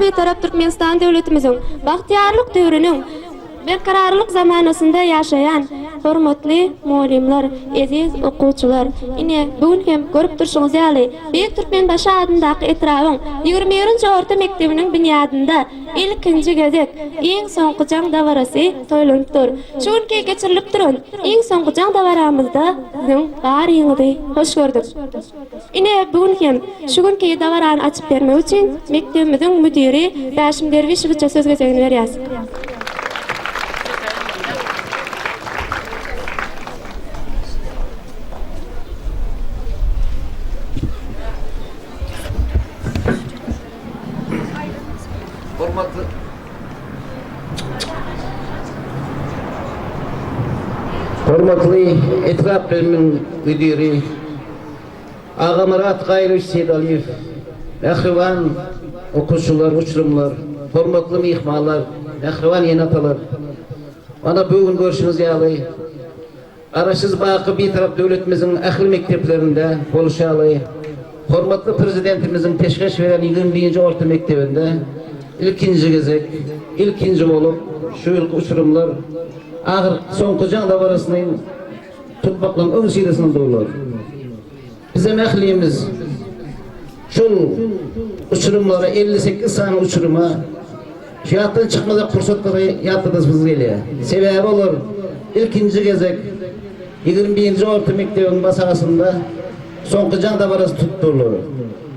Bitarap Türkmenistan döwletimiziň bagtyýarlyk döwrüniň Berkararlyk zamanasynda ýaşaýan hormatly mugallymlar, eziz okuwçylar! Ine, bu gün hem görüp durşuňyz ýaly, Beýik Türkmenbaşy adyndaky etrabyň 21-nji orta mekdebiniň binýadynda ilkinji gezek Iň soňky jaň dabarasy toýlanyp dur. Şu günki geçirilip duran Iň soňky jaň dabaramyzda siziň baryňyzy hoş gördük. Ine, bu gün hem şu günki dabarany açyp bermek üçin mekdebimiziň müdiri Bäşim Derwişowiçe söz gezegini berýäs. Hormatly Hormatly etrap bölüminiň müdiri Agamyrat Gaýyrowiç Seýdaliýew, mähriban okuwçylar, uçurymlar, hormatly myhmanlar, mähriban ene-atalar! Mana bu gün görşüňiz ýaly, Garaşsyz baky Bitarap döwletimiziň ähli mekdeplerinde bolşy ýaly, hormatly Prezidentimiziň peşgeş beren 21-nji orta mekdebinde ilkinji gezek, ilkinji bolup şu ýylky uçurymlar ahyr soňky jaň dabarasyny tutmaklygyň öňüsyrasynda durlar. Bizem ählimiz şol uçurymlara, 58 sany uçuryma şu ýatdan çykmajak pursatlary ýatladasymyz gelýär. Sebäbi olar ilkinji gezek 21-nji orta mekdebiň basagasynda soňky jaň dabarasy tutdular.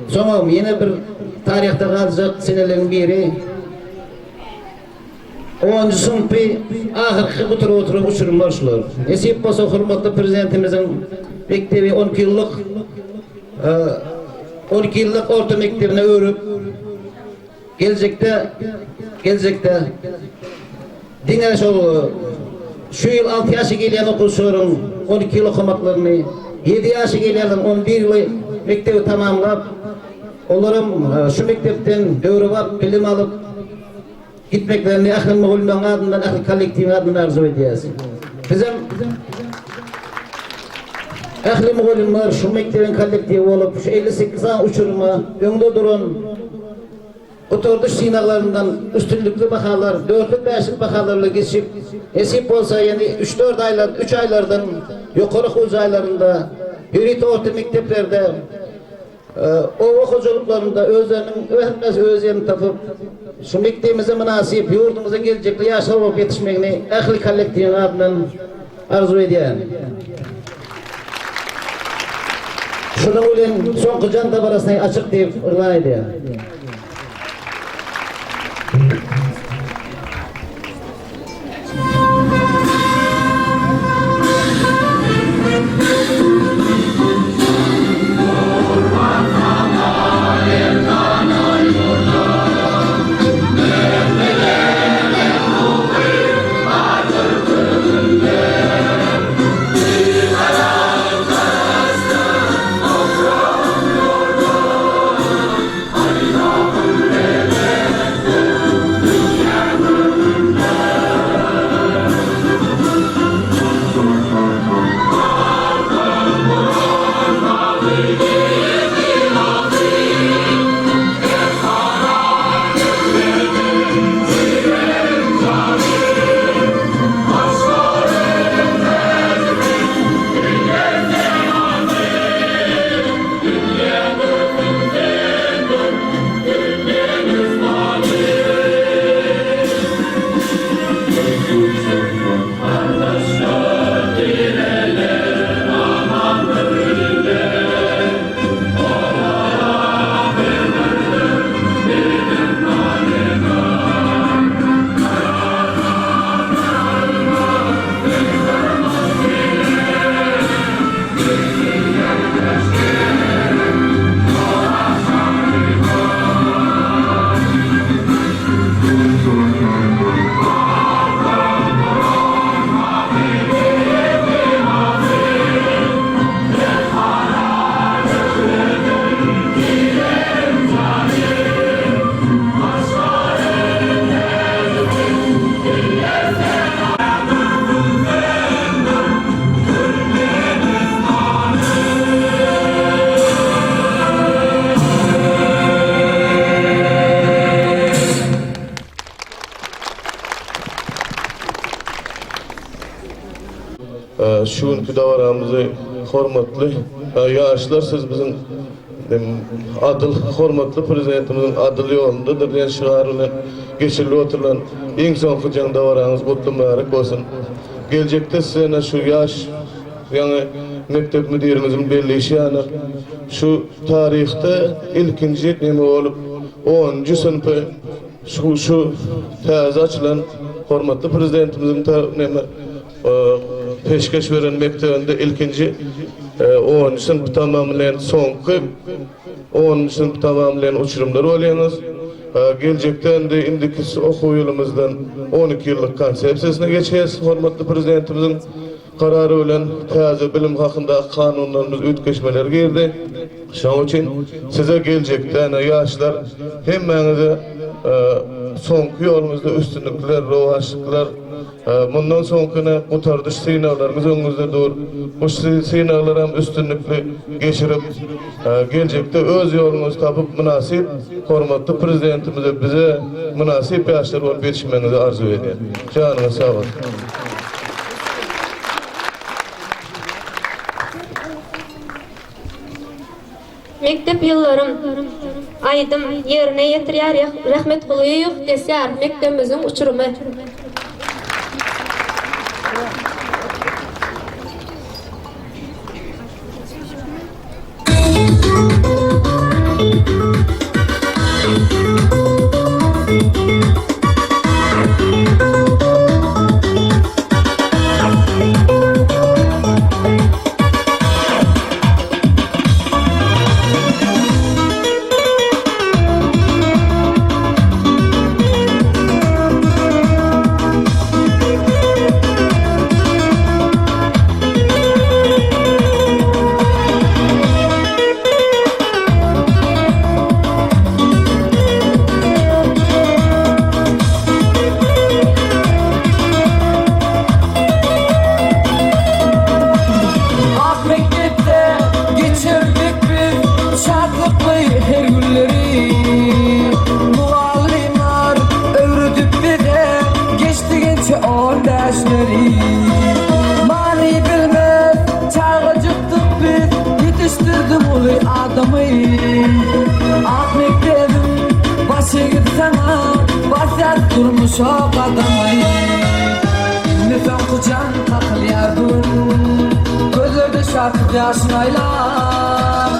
Soňam ýene bir taryhda galjak seneleriň biri Onunjy synpy ahyrky gutaryp oturan uçurymlar şular. Nesip bolsa hormatly Prezidentimiziň mekdebi 12 ýyllyk 12 ýyllyk orta mekdebine öwrüp, geljekde geljekde diňe şol şu ýyl 6 ýaşa gelýän okuwçylaryň 12 ýyl okamaklaryny, 7 ýaşa gelýänleriň 11 ýyly mekdebi tamamlap, olaram şu mekdepden döwrebap bilim alyp, Gitmeklerini ähli mugallymlaryň adyndan, ähli kollektiwiň adyndan arzuw edýäris. Bizem ähli mugallymlar şu mekdebiň kollektiwi bolup, şu 58 sany uçuryma öňde duran gutardyş synaglaryndan üstünlikli bahalar, dörtlük, bäşlik bahalarla geçip, nesip bolsa ýene üç-dört aýlar, üç aýlardan ýokary okuw jaýlarynda, ýörite orta mekdeplerde Oba hojalyklarynda özleriniň hemmesi öz ýerini tapyp, şu mekdebimize mynasyp, ýurdumyzyň geljekli ýaşlar bolup ýetişmegini ähli kollektiwiň adyndan arzuw edýärin. Şunuň bilen soňky jaň dabarasyny açyk diýip yglan edýän. Şu günki dabaramyzy hormatly ýaşlar siz biziň adyl hormatly Prezidentimiziň adyl ýolundadyr diýen şygar bilen geçirilip oturylan iň soňky jaň dabaraňyz gutly mübärek bolsun. Geljekde size ene şu ýaş ýaňy mekdep müdirimiziň belleýşi ýaly şu taryhda ilkinji neme bolup onunjy synpy şu şu täze açylan hormatly Prezidentimiziň neme peşgeş beren mekdebinde ilkinji onunjy synpy tamamlaýan soňky onunjy synpy tamamlaýan uçurymlar bolýaňyz. Geljekde indi indiki okuw ýylymyzdan 12 ýyllyk konsepsiýasyna geçýäs. Hormatly Prezidentimiziň karary bilen täze bilim hakyndaky kanunlarymyz üýtgeşmeler girdi. Şonuň üçin size geljekde ene ýaşlar hemmäňize soňky ýoluňyzda üstünlikler, rowaçlyklar, Mundan soňkyny gutardyş synaglaryňyz öňüňizde dur. Bu synaglary hem üstünlikli geçirip, geljekde öz ýoluňyzy tapyp, mynasyp hormatly Prezidentimize, bize mynasyp ýaşlar bolup ýetişmegiňizi arzuw edýän. Janyňyz sag bolsun! Mekdep ýyllarym aýdym ýerine ýetirýär Rahmet Gulyýew Desýar mekdebimiziň uçurymy. Ak mekdepde geçirdik biz şatlykly her günleri. Mugallymlar öwredip bize geçdiginçe on bäşleri. Many bilmez çagajykdyk biz ýetişdirdim uly adamy. Ak mekdebim baş egip saňa basýas durmuşa gadamy. Indi soňky jaň kakylýar gün Gözlerde şatlyk ýaşyn aýlap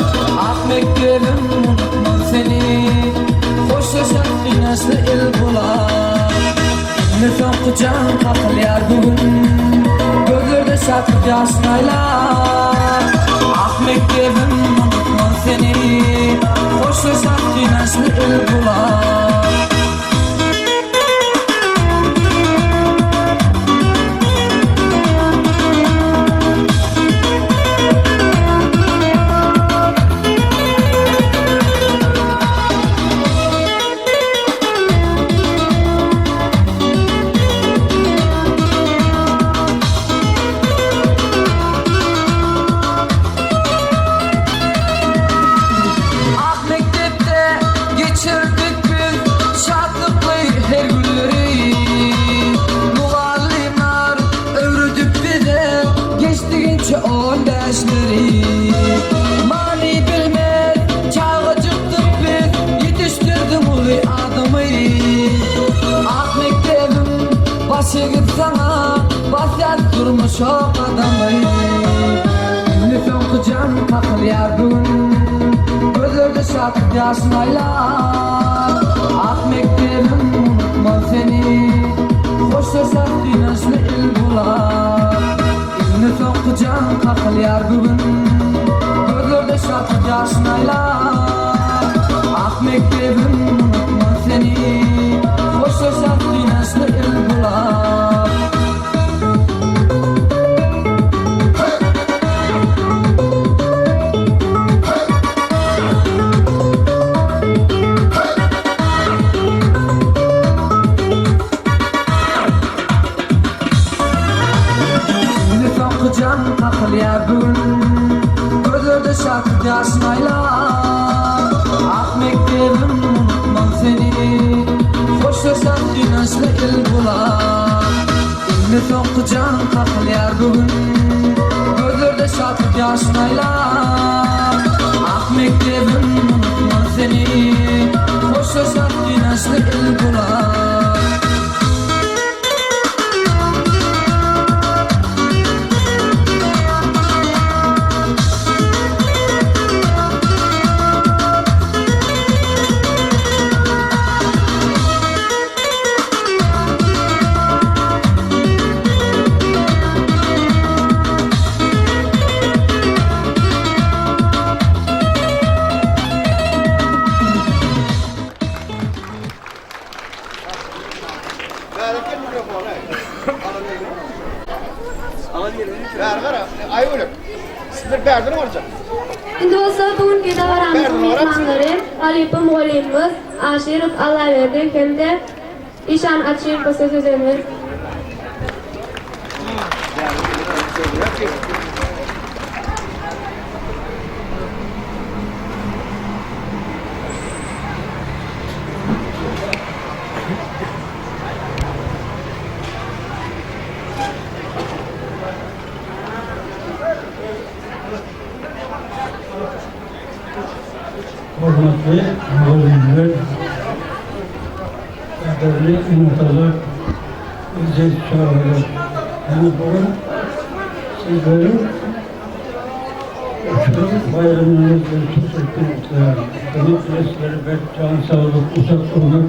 Ak mekdebim unutmaz seni Hoşlaşan gynançly il bolar Indi soňky jaň kakylýar gün Gözlerde şatlyk ýaşyn aýlap Ak mekdebim unutmaz seni Hoşlaşan gynançly il bolar. Ak mekdepde geçirdik biz şatlykly her günleri. Mugallymlar öwredip bize geçdiginçe on bäşleri. Many bilmez çagajykdyk biz ýetişdirdiň uly adamy. Ak mekdebim baş egip saňa basýas durmuşa gadamy. Indi soňky jaň kakylýar bu gün Gözlerde şatlyk ýaşyn aýlap. Ak mekdebim unutmaz seni Hoşlaşar gynançly il bolar. Indi soňky jaň kakylýar bu gün Gözlerde şatlyk ýaşyn aýlap. Ak mekdebim unutmaz seni Hoşlaşar gynançly il bolar. Indi soňky jaň kakylýar bu gün Gözlerde şatlyk ýaşyn aýlap. Ak mekdebim unutmaz seni Hoşlaşar gynançly il bolar. Indi soňky jaň kakylýar bu gün. ýaşyn aýlap. Ak mekdebim unutmaz seni, Hoşlaşar güneşli il-gulak. Indi bolsa bu günki dabaramyzyň myhmanlary halypa mugallymymyz Aşyrow Allaberdi hem-de Işan Açyýewe söz özenimiz. Hormatly mugallymlar, gadyrly ene-atalar, eziz çagalar! Ýene bu gün sizleriň uçurum baýramyňyz bilen tüýs ýürekden gutlaýaryn. Ömür dileýän berk jan saglyk, uzak ömür,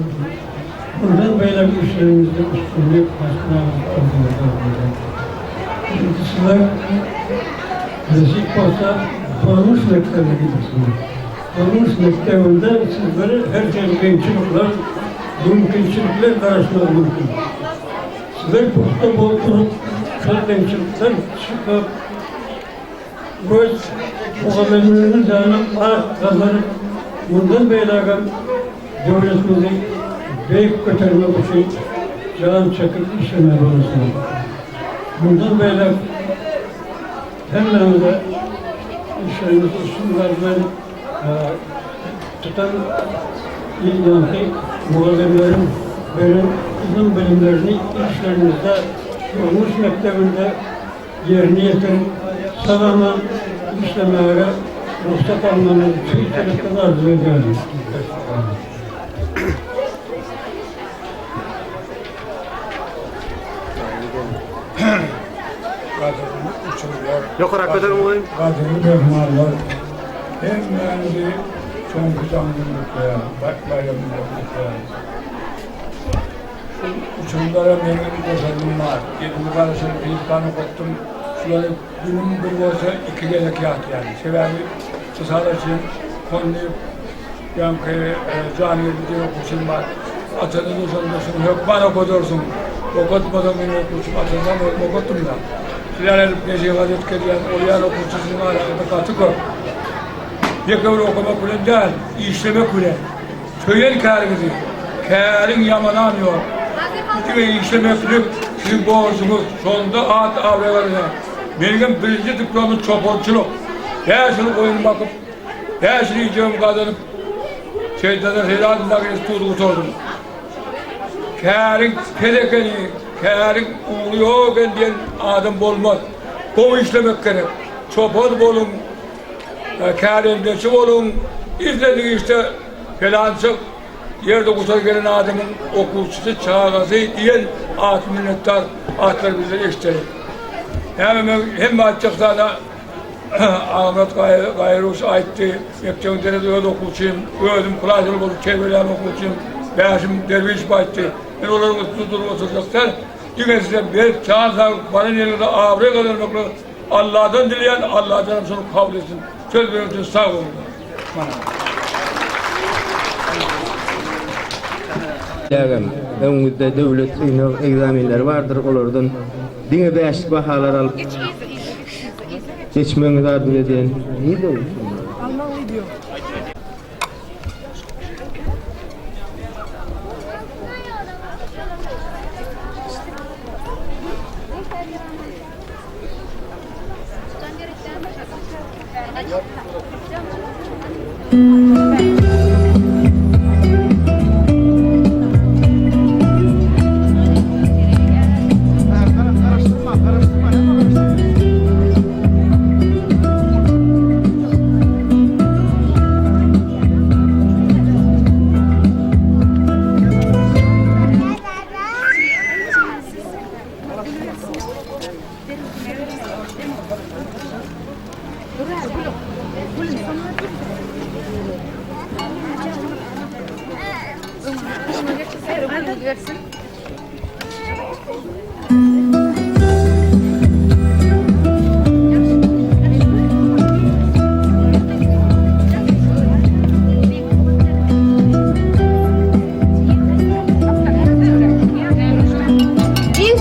mundan beýläk işleriňizde üstünlik, başyňyzy arzuw edýärin. Indi sizler nesip bolsa durmuş mekdebine gidersiňiz. Durmuş mekdebinde sizlere her hili kynçylyklar, mümkinçilikler garaşmagy mümkin. Sizler pugta bolup durup, şol kynçylykdan çykyp, öz mugallymlaryňyz ýaly at gazanyp, mundan beýlägem döwletimizi beýik götermek üçin jan çekip işlemeli bolarsyňyz. Mundan beýläk hemmäňize işleriňizde üstünlik arzuw edip, tutan ýaňky mugallymlaryň beren ylym-bilimlerini işleriňizde, durmuş mekdebinde ýerine ýetirip, sag-aman işlemäge rugsat almagyňyzy tüýs ýürekden arzuw edýärin. Gadyrly uçurlar, gadyrly myhmanlar, hemmäňizi soňky jaň bilen gutlaýaryn, baýram bilen gutlaýaryn. Şu uçurymlara meniň goşandym bar. Elimi garaşyryp fizikany okatdym. Şulary günüň bir bolsa iki gezek ýatlaýaryn. Sebäbi mysal üçin Konnyýew ýaňky Jangeldi diýen okuwçym bar. Atada duşanda şuny hökman okadarsyň. Okatmasaň meniň okuwçym atadan bolup okatdym-da. Şular edip nesihat edip gelýän bolýan okuwçy siziň araňyzda gaty köp. Ýeke bir okamak bilen däl, işlemek bilen. Söýen käriňizi, käriň ýamanam ýok. Diňe işlemeklik siziň borjuňyz, şonda at-abraý gazanýaň. Meniňem birinji diplomym çopançylyk. Bäş ýyl goýun bakyp, bäş ýyl iýjegimi gazanyp, Seýitnazar Seýdi adyndaky instituty gutardym. Käriň pes ekeni, käriň ugry ýok eken diýen adam bolmaz. Gowy işlemek gerek. Çopan boluň, Kärendeçi boluň, islendik işde pelança ýerde gutar gelen adamyň okuwçysy, çagasy diýen at minnetdar atlar bizden eşideli. Näme men hemme aýtjak zada Agamyrat Gaýyrowiç aýtdy, mekdebiň derezi öz okuwçym, özüm klas bolup terbiýelän okuwçym Bäşim Derwişow aýtdy. Men olaryň üstünde durup oturjak däl. Diňe size berk jan saglyk, baran ýeriňizde abraý gazanmaklygy Alladan dileýän, Allajanam şony kabul etsin. Söz beren üçin sag boluň. Mana. Lägem, öňüňizde döwlet synag ekzamenleri bardyr, olardan diňe bäşlik bahalar alyp geçmegiňizi arzuw edýän. Nirde ol? Iň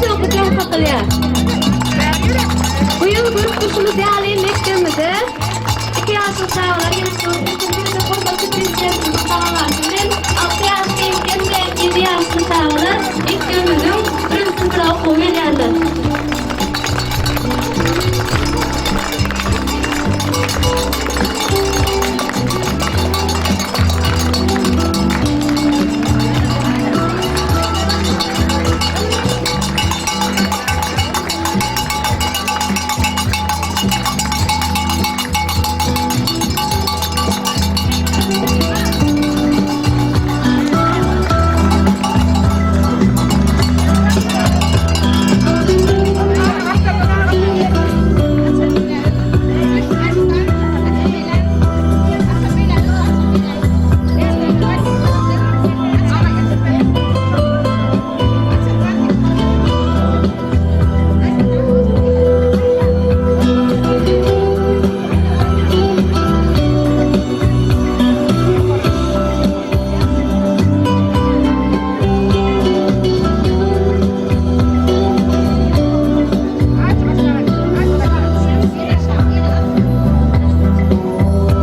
soňky jaň kakylýar. Bu ýyl görüp durşumyz ýaly mekdebimize iki ýaşly çagalar gelip dur. Ilkinji gezek hormatly Prezidentimiziň tagallasy bilen alty ýaşly hem-de ýedi ýaşly çagalar mekdebimiziň birinji synpyna okuwa gelýärler.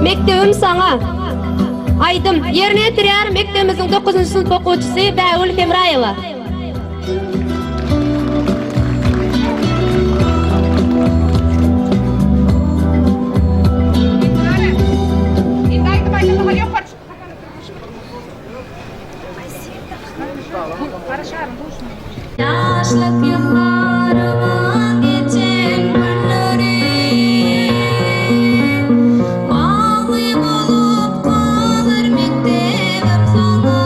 Mekdebim saňa aýdym ýerine ýetirýär mekdebimiziň dokuzynjy synp okuwçysy Bägül Hemraýewa. Ýaşlyk ýyllarymyň geçen günleri Bagly bolup galar mekdebim saňa.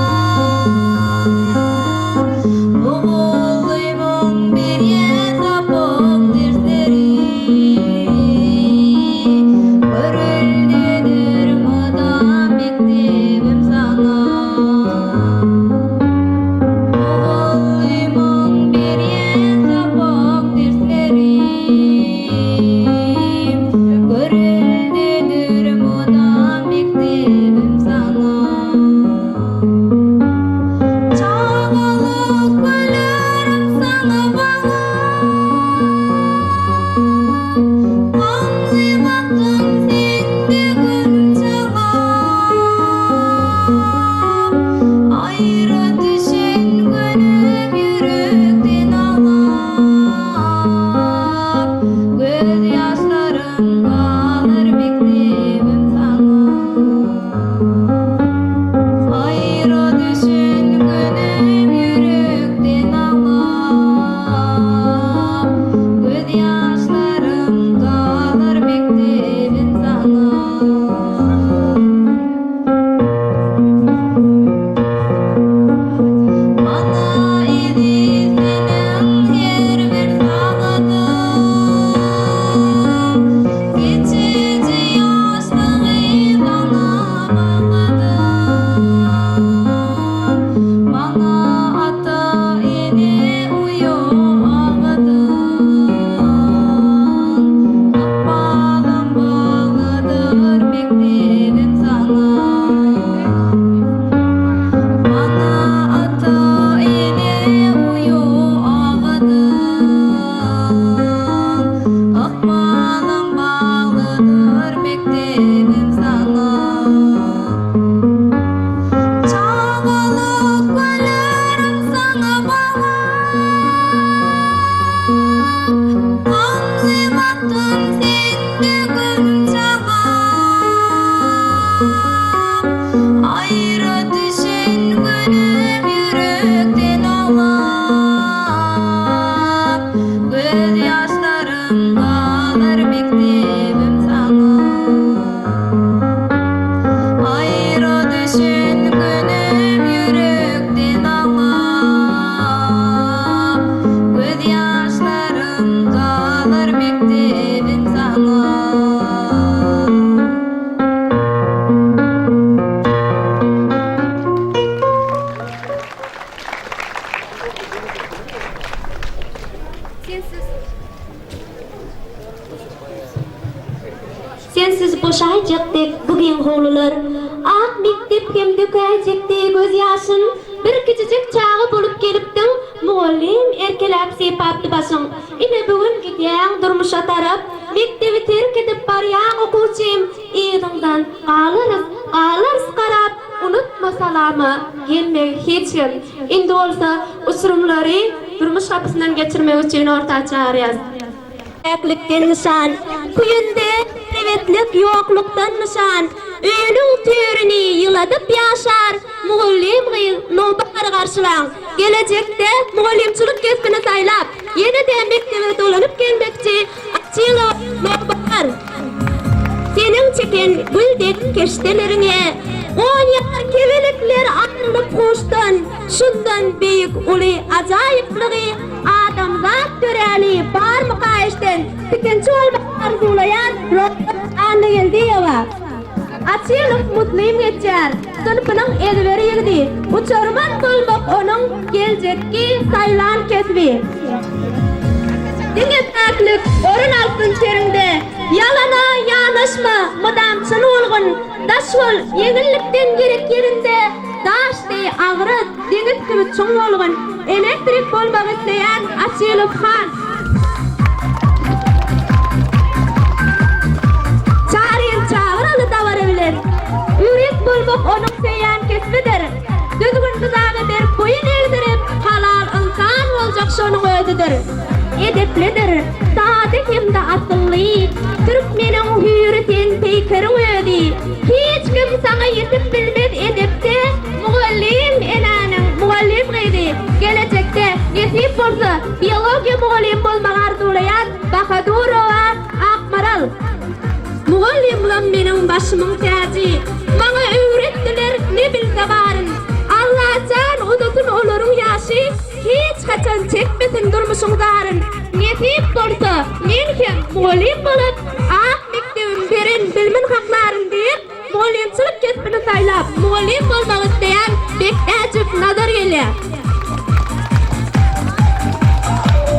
Sensiz boşaýjak dek bu giň howlular, Ak mekdep hem dökäýjek deý gözýaşyn, Bir kiçijik çaga bolup gelipdiň, Mugallym erkeläp sypapdy başyň. Ine bu gün gidýäň durmuşa tarap, Mekdebi terk edip barýaň okuwçym, Yzyňdan galarys, galarys garap, Unutma salama gelmegi hiç kim. Indi bolsa uçurymlary durmuş gapysyndan geçirmek üçin orta çagyrýas. Päklikden nyşan, Küýünde erbetlik ýoklukdan nyşan, Öýüniň törüni ýyladyp ýaşar, Mugallym gyz nowbahary garşylaň. Gelejekde mugallymçylyk kesbini saýlap, ýene-de mekdebe dolanyp gelmekçi Açylow Nowbahar. Seniň çeken gül dek keşdeleriňe, Gonýar kebelekler aýrylyp huşdan, Şundan beýik uly ajaýyplygy Adamzat döräli barmyka eşden, Tikinçi bolmak arzuwlaýan Roza Annageldiýewa. Açylow Muslim geçýär, Synpynyň ezber ýigidi, Uçarman bolmak onuň geljekki saýlan kesbi. Diňe päklik orun alsyn seriňde, Ýalana ýanaşma, mydam çyn bolgun, Daş bol, ýeňillikden gerek ýerinde, Daş deý agras, deňiz kibi çuň bolgun. Elektrik bolmak isleýän Açylow Han. Çaryň çagyraly dabara bilen. Ýurist bolmak onuň söýýän kesbidir. Düzgün-nyzama berk boýun egdirip, halal ynsan boljak şonuň özüdir. Edeplidir, sada hem-de asylly, Türkmeniň hüýri sen peýkeriň özi. Hiç kim saňa ýetip bilmez edepde, Mugallym enäniň mugallym gyzy. Gelejekde, nesip bolsa, biologiýa mugallymy bolmagy arzuwlaýan Bahadurowa Akmaral. Mugallymlam meniň başymyň täji, Maňa öwretdiler ne bilse baryn. Allajan uzasyn olaryň ýaşy, Hiç haçan çekmesin durmuşyň zaryn. Nesip bolsa, men hem mugallym bolup, Ak mekdebim beren bilimin haklaryn diýip, mugallymçylyk kesbini saýlap, mugallym bolmak isleýän Bektäjow Nazar gelýär.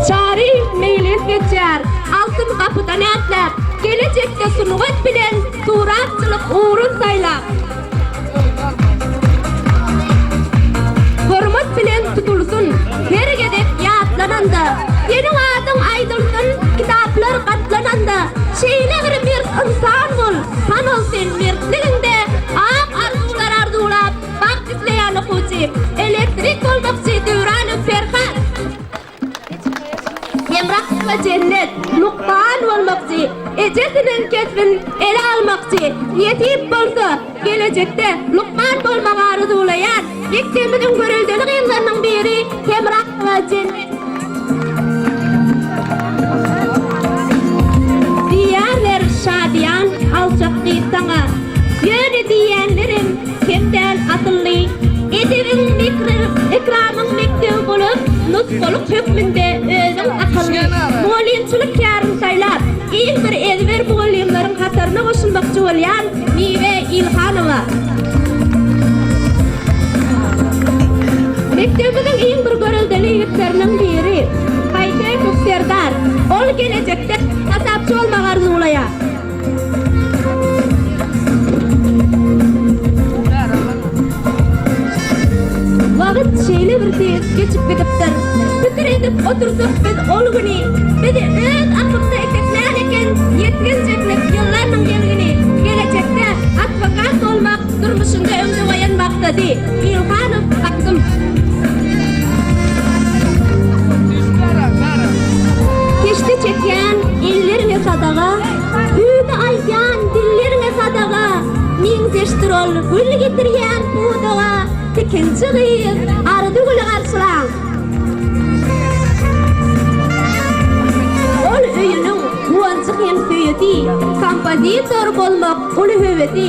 Çary meýlis geçýär, altyn gapydan ätläp, gelejekde sungat bilen suratçylyk ugrun saýlap. Hormat bilen tutulsyn her gezek ýatlananda, Seniň adyň aýdylsyn kitaplar gatlananda, Şeýle bir mert ynsan bol, tanal sen mertligiňde, Ak arzuwlar arzuwlap, bagt isleýän okuwçy, Elektrik bolmakçy Döwranow Perhat. Hemrasyna jennet, lukman bolmakçy, Ejesiniň kesbin ele almakçy, Nesip bolsa, gelejekde lukman bolmagy arzuwlaýan mekdebimiziň göreldeli gyzlarynyň biri Hemrasowa Jennet. Diýýärler şadyýan, alçak gyz saňa, Ýöne diýýänlerem kem däl asylly. Edebiň, mekri-ekramyň mekdebi bolup, Nusgalyk hökmünde özüň akylly. Mugallymçylyk kärini saýlap, iň bir ezber mugallymlaryň hataryna goşulmakçy bolýan Miwe Ilhanowa. Mekdebimiziň iň bir göreldeli ýigitleriniň biri Haýtekow Serdar. Ol gelejekde hasapçy bolmagy arzuwlaýar. Wagt şeýle bir tiz geçip gidipdir. Pikir edip otursak biz ol güni, bizi öz akymda iteklän eken ýetginjeklik ýyllarynyň ýelgini. Gelejekde adwokat bolmak durmuşynda öňde goýan maksady. Ilhanow Kasym. Keşde çekýän elleriňe sadaga, Hüwdi aýdýan dilleriňe sadaga, Meňzeşdir ol gül getirýän pudaga, Tikinçi gyz Arzygüli garşylaň. Ol öýüniň guwanjy hem söýesi, Kompozitor bolmak uly höwesi,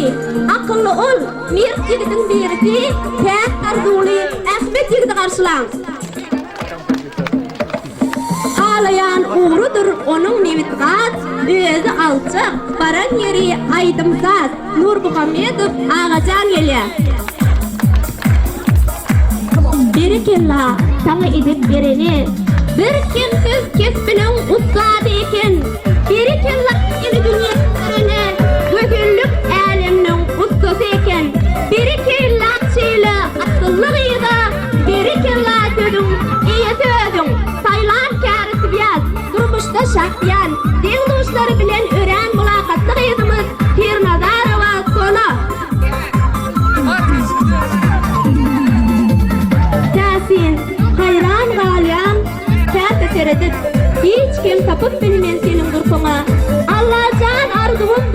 Akylly ol, mert ýigidiň birisi, Päk arzuwly Ahmet ýigidi garşylaň. Halaýan ugrudyr onuň nebit-gaz, Özi alçak, baran ýeri aýdym-saz. Nurmuhammedow Agajan gelýär. Berekella, saňa edep berene, Bir kemsiz kesbiniň ussady eken. Berekella seni dünýä inderene.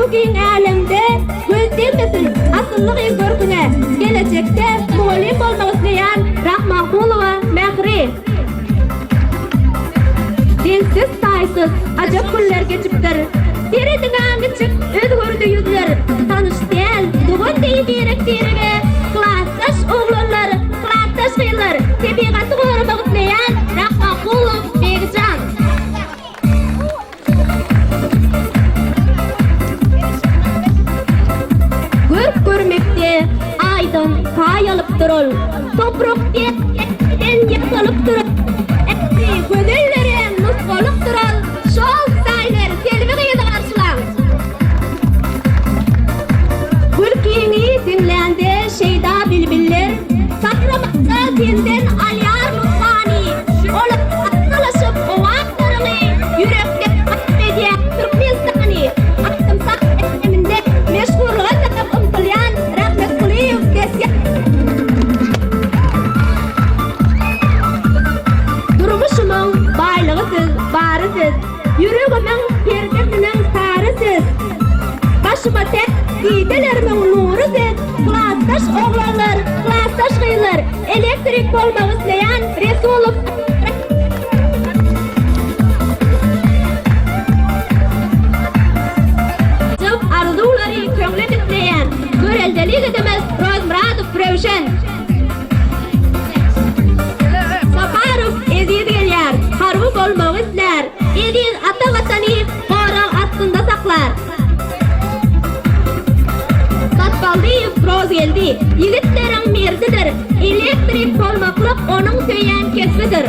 Bu giň älemde göz degmesin asylly gyz görküne, gelejekde mugallym bolmak isleýän Rahmankulowa Mähri. Deňsiz-taýsyz ajap günler geçipdir. Serediň-ä niçik özgerdi ýüzler. Tanyş däl, dogan deý birek-birege. Klasdaş oglanlar, klasdaş gyzlar, tebigaty goramak isleýän Rahmankulow Begjan. Görk görmekde aýdan paý alypdyr ol. Toprak den ýasalypdyr. Ähli gözellere nusgalykdyr ol. Şol dizaýner Selbi gyzy garşylaň. Gülkiňi diňlände şeýda bilbiller, Saýramakda senden alýar nusgany. Olar atdalaşyp owazlaryňy Ýürekde wasp edýär Türkmenistany. Aýdym-saz äleminde meşhurlyga tarap ymtylýan Rahmetgulyýew Desýan. Durmuşymyň baýlygy siz, bary siz, Ýüregimiň perdesiniň tary siz. Başyma täç, didelerimiň nury siz, Klasdaş oglanlar, klasdaş gyzlar, Elektrik bolmak isleýän Resulow Jyp arzuwlary köňle bisleýän Göreldeli ýigidimiz Rozmyradow Röwşen. Saparow Eziz gelýär, harby bolmagy islär. Eziz ata Watany gorag astynda saklar. Satbaldyýew Rozgeldi, ýigitleriň merdidir, elektrik bolmaklyk onuň söýen kesbidir.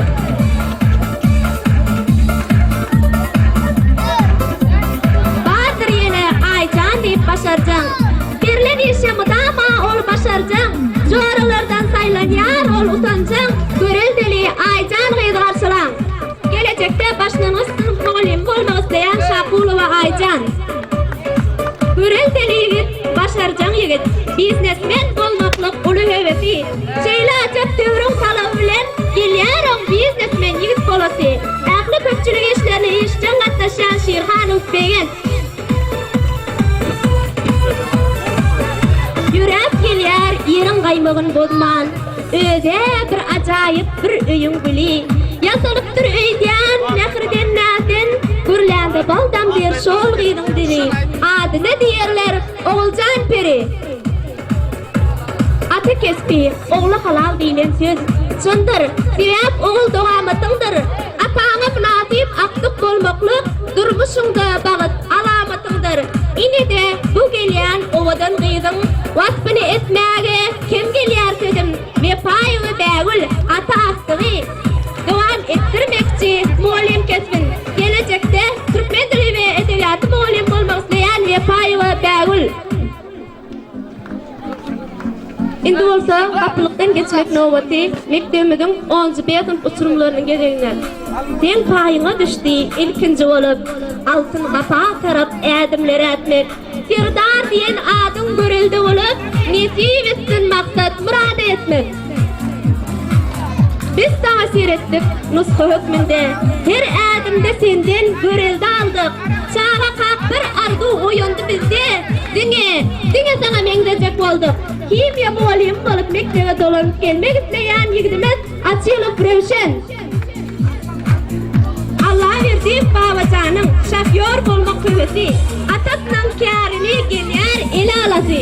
Bardyr ýene Aýjan diýip başarjaň, Berlen işe mydama ol başarjaň, Joralardan saýlanýar ol utanjaň, Göreldeli Aýjan gyzy garşylaň. Gelejekde başlangyç synp mugallymy bolmak isleýän Şakulowa Aýjan. Göreldeli ýigit, başarjaň ýigit, biznesmen bolmaklyk uly höwesi. Şeýle ajap döwrüň talaby bilen gelýär oň biznesmen ýigit bolasy. Ähli köpçülik işlerine işjeň gatnaşýan Şirhanow Begenç. Ýöräp gelýär ýeriň gaýmagyn bozman, Öz-ä bir ajaýyp bir öýüň güli. Ýasalypdyr öýdýän mähirden näzden, Gürlände baldam diýr şol gyzyň dili. Adyna diýerler Oguljan peri. Ata kesbi, ogla halal diýlen söz çyndyr. Sebäp ogul dowamatyňdyr. Ataňa mynasyp akdyk bolmaklyk durmuşyňda bagt alamatyňdyr. Ine-de bu gelýän owadan gyzyň waspyny etmäge kem gelýär sözüm. Wepaýewa Bägül ata akdygy dowam etdirmekçi mugallym kesbin. Gelejekde türkmen dili we edebiýaty mugallymy bolmak isleýän Wepaýewa Bägül. Indi bolsa gapylykdan geçmek nobaty mekdebimiziň onunjy B synp uçurymlarynyň gezegine. Seň paýyňa düşdi ilkinji bolup, altyn gapa tarap ädimler ätmek. Serdar diýen adyň görelde bolup, nesip etsin maksat myrada ýetmek. Biz saňa seretdik nusga hökmünde, her ädimde senden görelde aldyk. Çagakak bir arzuw oýandy bizde, diňe, diňe saňa meňzejek bolduk. Himiýa mugallymy bolup mekdebe dolanyp gelmek isleýän ýigidimiz Açylow Röwşen. Allaberdiýew Babajanyň şofýor bolmak höwesi, atasynyň kärini gelýär ele alasy.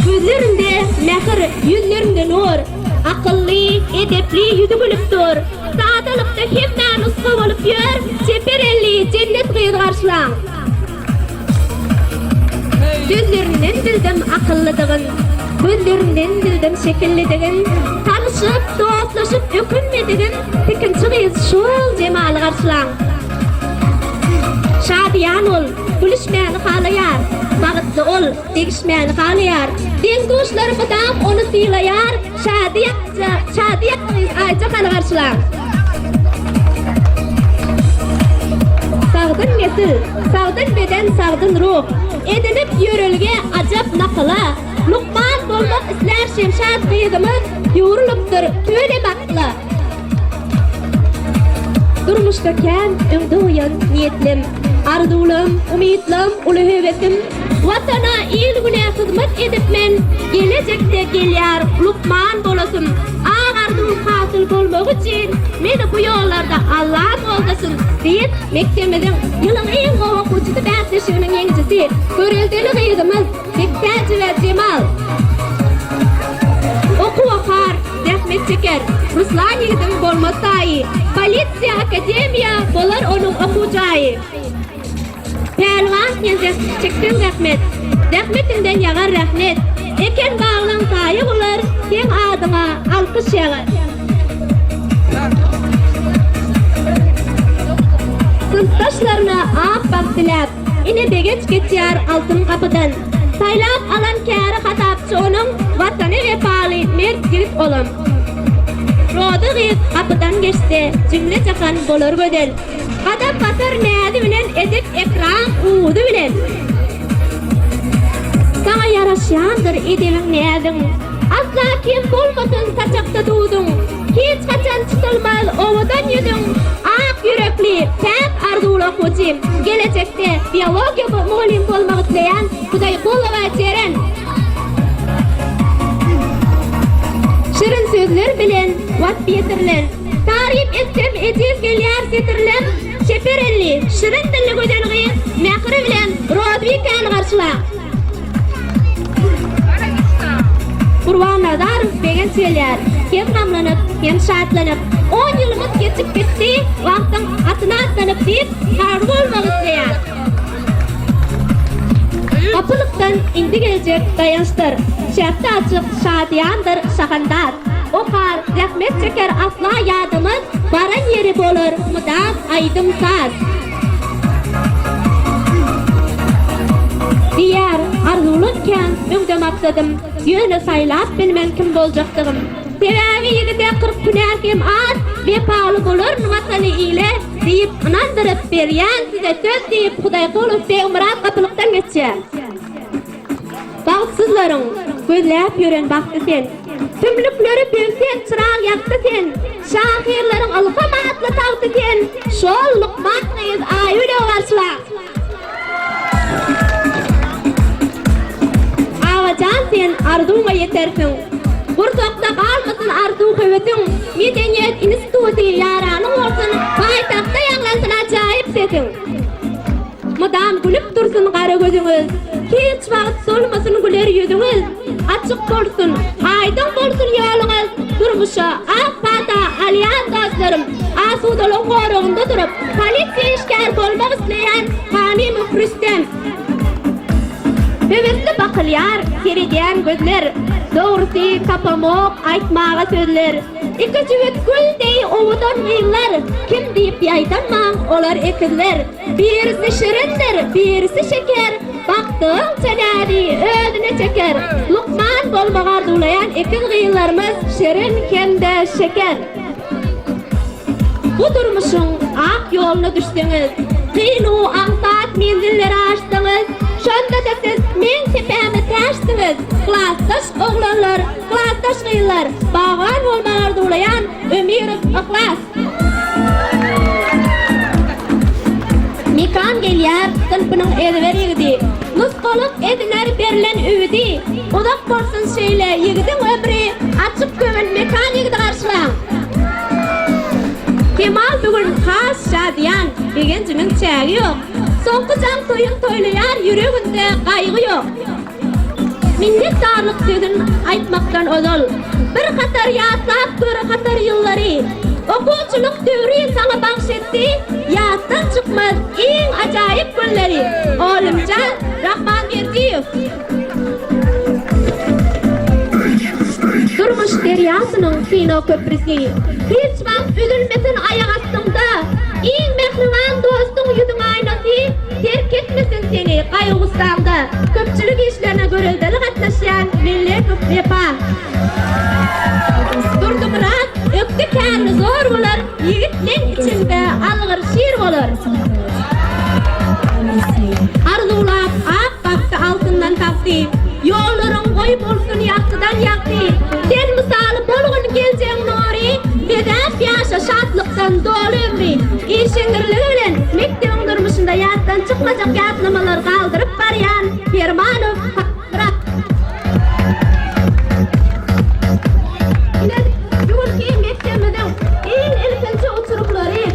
Gözlerinde mähir, ýüzlerinde nur, Akylly, edepli, ýüzi gülüp dur. Sadalykda hemmä nusga bolup ýör, Çeper elli Jennet gyzy garşylaň. Sözlerinden bildim akyllydygyn, Gözlerinden bildim şekillidigin, Tanyşyp, dostlaşyp ökünmedigin, Tikinçi gyz şol Jemaly garşylaň. Şadyýan ol, gülüşmäni halaýar, Bagtly ol, degişmäni halaýar. Deň-duşlary mydam ony sylaýar, Şadyýanja, şadyýan gyz Aýjahany garşylaň. Sagdyn nesil, sagdyn beden, sagdyn ruh, Edinip ýörelge ajap nakyla. Lukman bolmak islär Şemşat gyzymyz, Ýugrulypdyr tüweleme akyla. Durmuşda kän öňde goýan niýetlem, Arzuwlam, umytlam, uly höwesim. Watana, il-güne hyzmat edip men, Gelejekde gelýär lukman bolasym. Ak arzuwym hasyl bolmagy üçin, Meni bu ýollarda Allam goldasyn! diýip, mekdebimiziň Ýylyň iň gowy okuwçysy bäsleşiginiň ýeňijisi, göreldeli gyzymyz Bektäjewa Jemal okuw okar, zähmet çeker. Ruslan ýigidiň bolmaz taýy. Polisiýa akademiýa bolar onuň okuw jaýy. Pälwan sen çekseň zähmet, zähmetiňden ýagar rehnet. Eken baglaň saýa bolar, seň adyňa alkyş ýagar. Synpdaşlaryna ak bagt diläp, ine Begenç geçýär altyn gapydan. Saýlap alan käri hasapçy onuň, Watana wepaly mert ýigit olam. Rozy gyz gapydan geçse, jümle-jahan bolar gözel. Gadam basar näzi bilen edep-ekram uzy bilen. Saňa ýaraşýandyr edebiň näziň, Asla kem bolmasyn saçakda duzuň. Hiç haçan çytylmaz owadan ýüzüň, Ak ýürekli, päk arzuwly okuwçym. Gelejekde biologiýa mugallymy bolmak isleýän Hudaýgulowa Jeren. Şirin sözler bilen wasp ýetirilen. Taryp etsem ejiz gelýär setirlem, Çeper elli, şirin dilli gözel gyz Mähri bilen Rozbikäni garşylaň. Gurbannazarow begenç gelýär, Hem gamlanyp, hem şatlanyp. On ýylymyz geçip gitdi, Wagtyň atyna atlanyp diýip, harby bolmak isleýär. Gapylykdan indi geljek daýançdyr, Şähdi açyk, şadyýandyr şahandaz. Okar, zähmet çeker asla ýadamaz, Baran ýeri bolar mydam aýdym-saz. Diýýär, Arzuwlar kän, öňde maksadym, Ýöne saýlap bilmen kim boljakdygym. Sebäbi ýigide 40 hünär hem az, Wepaly bolaryn Watany ile, Diýip ynandyryp berýän size söz diýip Hudaýgulow Begmyrat gapylykdan geçýär. Bagtsyzlaryň gözläp ýören bagty sen. Tümlükleri böwsen çyrag ýagty sen. Şahyrlaryň ylham atly tagty sen. Şol lukman gyz Aýgüle garşylaň. Agajan sen arzuwyňa ýetersiň. Gursakda galmasyn arzuw höwesiň. Medeniýet instituty ýaranyň bolsun, paýtagtda ýaňlansyn ajaýyp sesiň. Mydam gülüp dursun gara gözüňiz, Hiç wagt solmasyn güler ýüzüňiz. Açyk bolsun, aýdyň bolsun ýoluňyz, Durmuşa ak pata alýan dostlarym, Asudalygyň goragynda durup, polisiýa işgäri bolmak isleýän Hanymow Rüstem. Höwesli bakylýar seredýän gözler, Dogrusy tapamok aýtmaga sözler. Iki jübüt gül deý owadan gyzlar, Kim diýip ýaýdanmaň, olar ekizler. Birisi şirindir, birisi şeker, Bakdygyňça näzi özüne çeker. Lukman bolmagy arzuwlaýan ekiz gyzlarymyz Şirin hem-de Şeker. Bu durmuşyň ak ýoluna düşseňiz, Kyn-u aňsat menzilleri aşsaňyz, Şonda-da siz meň tepäme täçsiňiz, Klasdaş oglanlar, klasdaş gyzlar, Bagban bolmagy arzuwlaýan Ömirow Yhlas. Mekan gelýär synpynyň ezber ýigidi, Nusgalyk ediner berlen öwüdi. Uzak bolsun şeýle ýigidiň ömri, Açyk göwün Mekan ýigidi garşylaň. Kemal bu gün has şadyýan, Begenjiniň çägi ýok. Soňky jaň toýun toýlaýar, Ýüreginde gaýgy ýok. Minnetdarlyk sözün aýtmakdan ozal, Bir hatar ýatlap gör hatar ýyllary. Okuwçylyk döwri saňa bagş etdi, Ýatdan çykmaz iň ajaýyp günleri. Olimjan Rahmanberdiýew. Durmuş derýasynyň synag köprüsi, Hiç wagt üzülmesin aýak astyňda. Iň mähriban dostuň ýüzüň aýnasy, Terk etmesin seni gaýgy-gussaňda. Köpçülik işlerine göreldeli gatnaşýan Mellekow Wepa. Durdymyrat ökde kärli zor bolar, Ýigitleň içinde algyr şir bolar. Arzuwlap ak bagty altyndan tagty, Ýollaryň goý bolsun ýagtydan ýagty. Sen mysaly bolgun geljegiň nury, Bezäp ýaşa şatlykdan doly ömri. işeňňirligi bilen mekdebiň durmuşynda ýatdan çykmajak ýatlamalary galdyryp barýan Permanow Myrat. Ine, bu günki mekdebimiziň iň ilkinji uçurymlary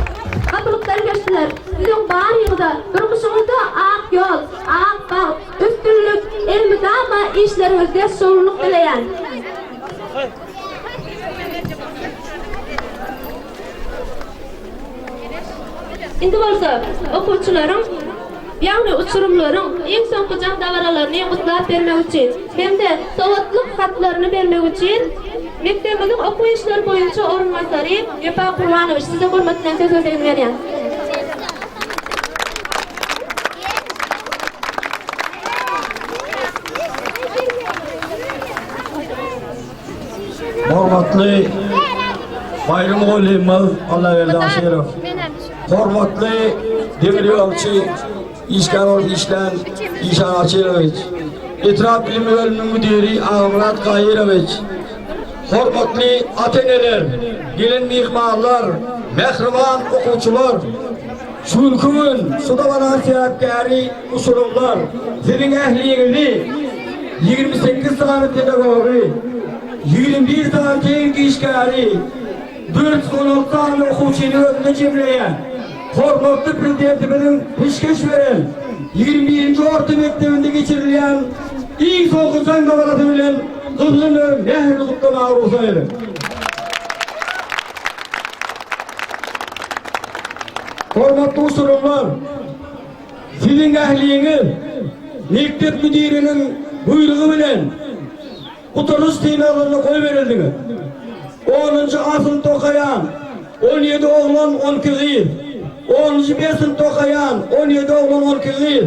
gapylykdan geçdiler. Siziň baryňyza durmuşyňyzda ak ýol, ak bagt, üstünlik, elmydama işleriňizde şowlulyk dileýän. Indi bolsa okuwçylaryň, ýagny uçurymlaryň iň soňky jaň dabaralaryny gutlap bermek üçin hem-de sowatlyk hatlaryny bermek üçin mekdebimiziň okuw işleri boýunça orunbasary Wepa Gurbanowiç size hormat bilen söz gezegini berýän. Hormatly Baýry mugallymymyz Allaberdi Aşyrow, hormatly demir ýolçy işgär bolup işlän Işan Aşyrowiç, etrap bilim bölüminiň müdiri Agamyrat Gaýyrowiç, hormatly ata-eneler, gelen myhmanlar, mähriban okuwçylar! Şu günki gün şu dabaranyň sebäpkäri uçurymlar, siziň ähliňizi, 28 sany pedagogy, 21 sany tehniki işgäri, 416 sany okuwçyny özünde jemleýän hormatly Prezidentimiziň peşgeş beren 21-nji orta mekdebinde geçirilýän iň soňky jaň dabarasy bilen gyzgyn we mähirli gutlamaga rugsat ediň. Hormatly uçurymlar, siziň ähliňiz mekdep müdiriniň buýrugy bilen gutaryş synaglaryna goýberildiňiz. Onunjy A synpda okaýan 17 oglan, 12 gyz, onunjy B synpda okaýan 17 oglan, 12 gyz,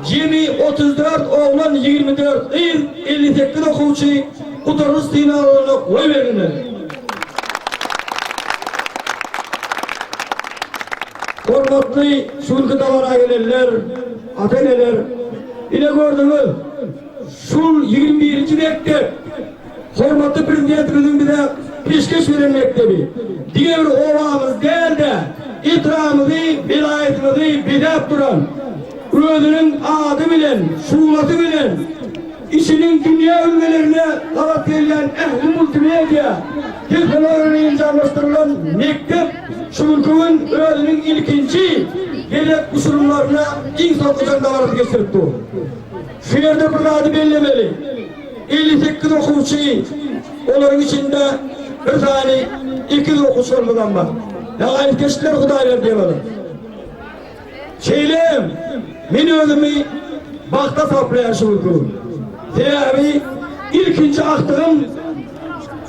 jemi 34 oglan, 24 gyz, 58 okuwçy gutaryş synaglaryna goýberilmeli. Hormatly şu günki dabara gelenler, ata-eneler, ine gördüňiz, şul 21-nji mekdep, hormatly Prezidentimiziň bize peşgeş beren mekdebi. Diňe bir obamyz däl-de, etrabymyzy, welaýatymyzy bezäp duran, özüniň ady bilen, şuglasy bilen, Işiniň dünýä ülňelerine gabat gelýän ähli multimedia tehnologiýalary enjamlaşdyrylan mekdep şu günki gün özüniň ilkinji gezek uçurymlaryna iň soňky jaň dabarasyny geçirip dur. Şu ýerde bir zady bellemeli, 58 okuwçy, olaryň içinde bir sany ekiz okuwçylarymyzam bar. Ýa-aýypkeşler Hudaýberdiýewalar. Şeýle hem men özümi bagta saplaýan şu günki gün. Sebäbi ilkinji agtygym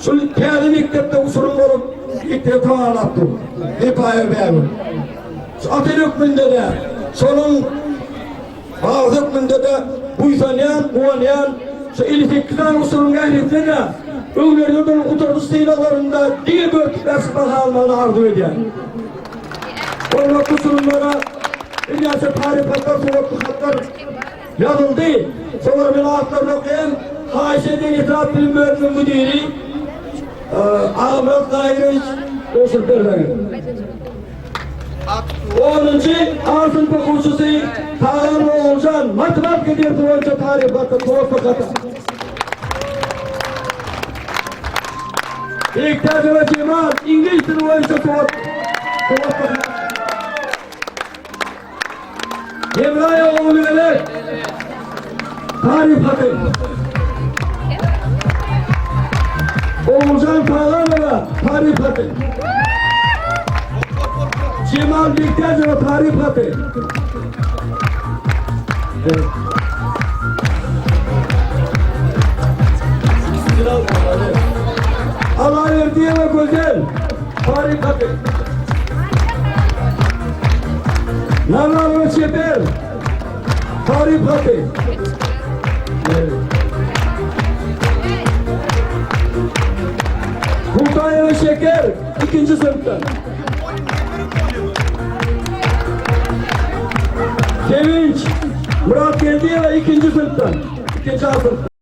şul täze mekdepde uçurym bolup mekdebi tamamlap dur. Wepaýew Bägül. Şu ata hökmünde-de, şonuň babasy hökmünde-de buýsanýan, guwanýan. Şu 58 sany uçurymyň ählisine-de öňlerinde duran gutardyş synaglarynda diňe dörtlük bäşlik baha almagyny arzuw edýän. Hormatly uçurymlara birnäçe taryp hatlar, sowatly hatlar ýazyldy. Şolary men atlaryny okaýan. Haýyş edýän etrap bilim bölüminiň müdiri Agamyrat Gaýyrowiç gowşuryp berseňiz. Onunjy A synp okuwçysy Tagan Oguljan matematika dersi boýunça taryp hatda sowatly hatda. Bektäjowa Jemal iňlis dili boýunça sowat sowat Hemraýewa Ogulmelek taryp haty. Oguljan Taganowa taryp haty. Jemal Bektäjowa taryp haty. Allaberdiýewa Gözel, taryp haty. Nazarowa Çeper, taryp haty. Kurtaýewa Şeker, ikinji synpdan. Sevinç Muratgeldiýewa ikinji synpdan. Ikinji A synpdan.